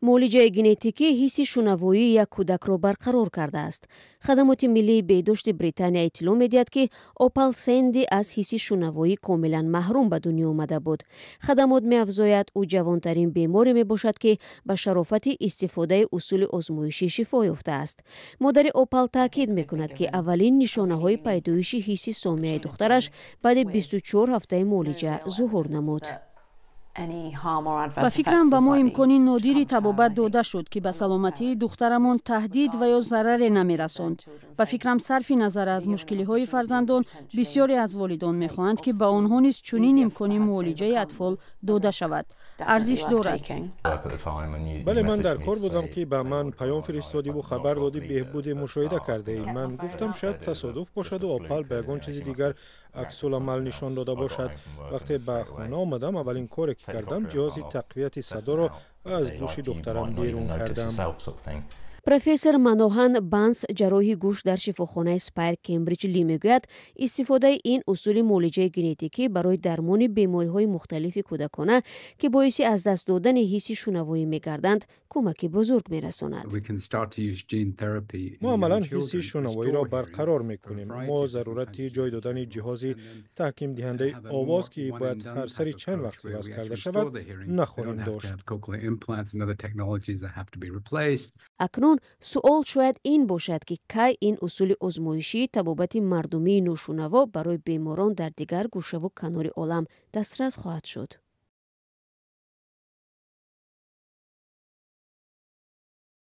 Муолиҷаи генетикӣ ҳисси шунавоии як кӯдакро барқарор кардааст. Хадамоти миллии беҳдошти Британия иттилоъ медиҳад, ки Опал Сенди аз ҳисси шунавоӣ комилан маҳрум ба дунё омада буд. Хадамот меафзояд, ӯ ҷавонтарин беморе мебошад, ки ба шарофати истифодаи усули озмоишӣ шифо ёфтааст. Модари Опал таъкид мекунад, ки аввалин нишонаҳои пайдоиши ҳисси сомеаи духтараш баъди 24 ҳафтаи муолиҷа зуҳур намуд. Ба фикрам, ба мо имкони нодири табобат дода шуд, ки ба саломатии духтарамон таҳдид ва ё зараре намерасонд. Ба фикрам, сарфи назар аз мушкилиҳои фарзандон, бисёре аз волидон мехоҳанд, ки ба онҳо низ чунин имкони муолиҷаи атфол дода шавад. Арзиш дорад. Бале, ман дар кор будам, ки ба ман паём фиристодиву хабар додӣ, беҳбуде мушоҳида кардаӣ. Ман гуфтам, шояд тасодуф бошаду Опал ба ягон чизи дигар аксуламал нишон дода бошад. Вақте ба хона омадам, аввалин коре ки кардам, ҷиҳози тақвияти садоро аз гӯши духтарам берун кардам. Профессор Манохан Банс, ҷарроҳи гӯш дар шифохонаи Спайр Кембриҷ Ли, мегӯяд, истифодаи ин усули муолиҷаи генетикӣ барои дармони бемориҳои мухталифи кӯдакона, ки боиси аз даст додани ҳисси шунавоӣ мегарданд, кӯмаки бузург мерасонад. Мо амалан ҳисси шунавоиро барқарор мекунем. Мо зарурати ҷой додани ҷиҳози таҳкимдиҳандаи овоз, ки бояд ҳар сари чанд вақт иваз карда шавад, нахоҳем дошт. Акнун суол шояд ин бошад, ки кай ин усули озмоишии табобати мардумии ношунаво барои беморон дар дигар гӯшаву канори олам дастрас хоҳад шуд.